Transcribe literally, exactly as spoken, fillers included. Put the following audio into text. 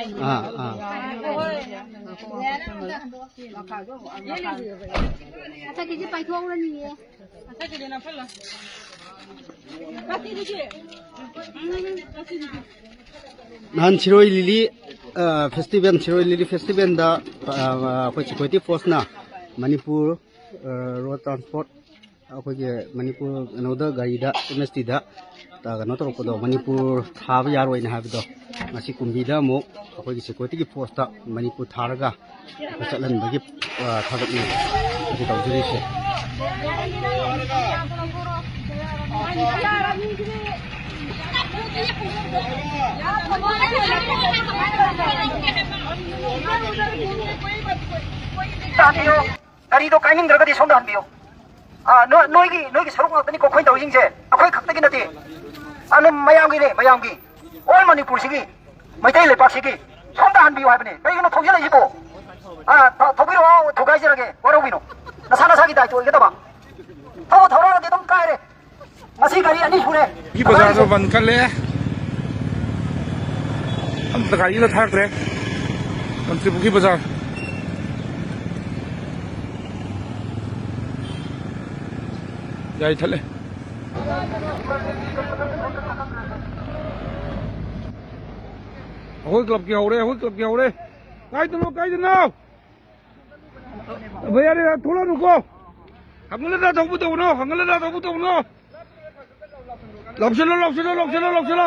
ꯑꯥ, ꯑꯥ꯫ ꯃꯊꯛꯀꯤꯁꯦ ꯄꯥꯏꯊꯣꯛꯍꯧꯔꯅꯤꯌꯦ꯫ ꯅꯍꯥꯟ ꯁꯤꯔꯣꯏ ꯂꯤꯂꯤ, ꯑ, ꯐꯦꯁꯇꯤꯚꯦꯜ, ꯁꯤꯔꯣꯏ ꯂꯤꯂꯤ ꯐꯦꯁꯇꯤꯚꯦꯜꯗ, ꯑ, ꯑꯩꯈꯣꯏ ꯁꯦꯀ꯭ꯌꯨꯔꯤꯇꯤ ꯐꯣꯔꯁꯅ ꯃꯅꯤꯄꯨꯔ, ꯑ, ꯔꯣꯗ ꯇ꯭ꯔꯥꯟꯁꯄꯣꯔꯠ, ꯑꯩꯈꯣꯏꯒꯤ ꯃꯅꯤꯄꯨꯔ ꯀꯩꯅꯣꯗ, ꯒꯥꯔꯤꯗ, ꯑꯦꯝ ꯑꯦꯁ ꯇꯤꯗ, ꯑ, ꯀꯩꯅꯣ ꯇꯧꯔꯛꯄꯗꯣ, ꯃꯅꯤꯄꯨꯔ ꯊꯥꯕ ꯌꯥꯔꯣꯏꯅ ꯍꯥꯏꯕꯗꯣ, ꯉꯁꯤ ꯀꯨꯝꯕꯤꯗ ꯑꯃꯨꯛ ꯑꯩꯈꯣꯏꯒꯤ ꯁꯦꯀ꯭ꯌꯨꯔꯤꯇꯤꯒꯤ ꯐꯣꯔꯁꯇ ꯃꯅꯤꯄꯨꯔ ꯊꯥꯔꯒ ꯆꯠꯍꯟꯕꯒꯤ, ꯑ, ꯊꯕꯛꯅꯤ ꯍꯧꯖꯤꯛ ꯇꯧꯖꯔꯤꯁꯦ꯫ ꯇꯥꯕꯤꯌꯨ꯫ ꯒꯥꯔꯤꯗꯣ ꯀꯥꯏꯅꯤꯡꯗ꯭ꯔꯒꯗꯤ ꯁꯣꯝꯗ ꯍꯟꯕꯤꯌꯨ꯫ ꯑꯥ, ꯅꯣ-, ꯅꯣꯏꯒꯤ, ꯅꯣꯏꯒꯤ ꯁꯔꯨꯛ ꯉꯥꯛꯇꯅꯤꯀꯣ ꯑꯩꯈꯣꯏꯅ ꯇꯧꯔꯤꯁꯤꯡꯁꯦ, ꯑꯩꯈꯣꯏ ꯈꯛꯇꯒꯤ ꯅꯠꯇꯦ꯫ ꯑꯗꯨꯝ ꯃꯌꯥꯝꯒꯤꯅꯦ, ꯃꯌꯥꯝꯒꯤ꯫ ꯑꯣꯜ ꯃꯅꯤꯄꯨꯔꯁꯤꯒꯤ, ꯃꯩꯇꯩ ꯂꯩꯄꯥꯛꯁꯤꯒꯤ꯫ ꯁꯣꯝꯗ ꯍꯟꯕꯤꯌꯨ ꯍꯥꯏꯕꯅꯦ꯫ ꯀꯩꯒꯤꯅꯣ ꯊꯧꯖꯤꯜꯂꯛꯏꯁꯤꯕꯣ? ꯑꯥ, ꯊ-, ꯊꯧꯕꯤꯔꯛꯑꯣ, ꯊꯨꯒꯥꯏꯖꯔꯒꯦ, ꯋꯥꯔꯧꯕꯤꯅꯣ꯫ ꯅꯁꯥ ꯅꯁꯥꯒꯤ ꯗꯥꯏꯇ꯭ꯋ ꯑꯣꯏꯒꯗꯕ꯫ ꯊꯧꯕꯨ ꯊꯧꯔꯛꯑꯒꯗꯤ ꯑꯗꯨꯝ ꯀꯥꯏꯔꯦ꯫ ꯉꯁꯤ ꯒꯥꯔꯤ ꯑꯅꯤ ꯁꯨꯔꯦ꯫ ꯒꯤ ꯕꯖꯥꯔꯗꯣ ꯕꯟ ꯀꯜꯂꯦ꯫ ꯑꯝꯇ ꯒꯥꯔꯤ ꯑꯝꯇ ꯊꯥꯔꯛꯇ꯭ꯔꯦ꯫ ꯀꯥꯟꯆꯤꯄꯨꯔꯒꯤ ꯕꯖꯥꯔ꯫ ꯌꯥꯏ ꯊꯠꯂꯦ꯫ ꯑꯩꯈꯣꯏ ꯀ꯭ꯂꯕꯀꯤ ꯍꯧꯔꯦ, ꯑꯩꯈꯣꯏ ꯀ꯭ꯂꯕꯀꯤ ꯍꯧꯔꯦ꯫ ꯀꯥꯏꯗꯅꯣ, ꯀꯥꯏꯗꯅꯣ? ꯌꯥꯔꯦ, ꯌꯥꯔꯦ, ꯊꯣꯛꯂꯛꯑꯅꯨꯀꯣ꯫ ꯍꯪꯒꯠꯂꯗ ꯊꯧꯕ ꯇꯧꯒꯅꯣ, ꯍꯪꯒꯠꯂꯗ ꯊꯧꯕ ꯇꯧꯒꯅꯣ꯫ ꯂꯥꯎꯁꯤꯜꯂꯣ, ꯂꯥꯎꯁꯤꯜꯂꯣ, ꯂꯥꯎꯁꯤꯜꯂꯣ, ꯂꯥꯎꯁꯤꯜꯂꯣ꯫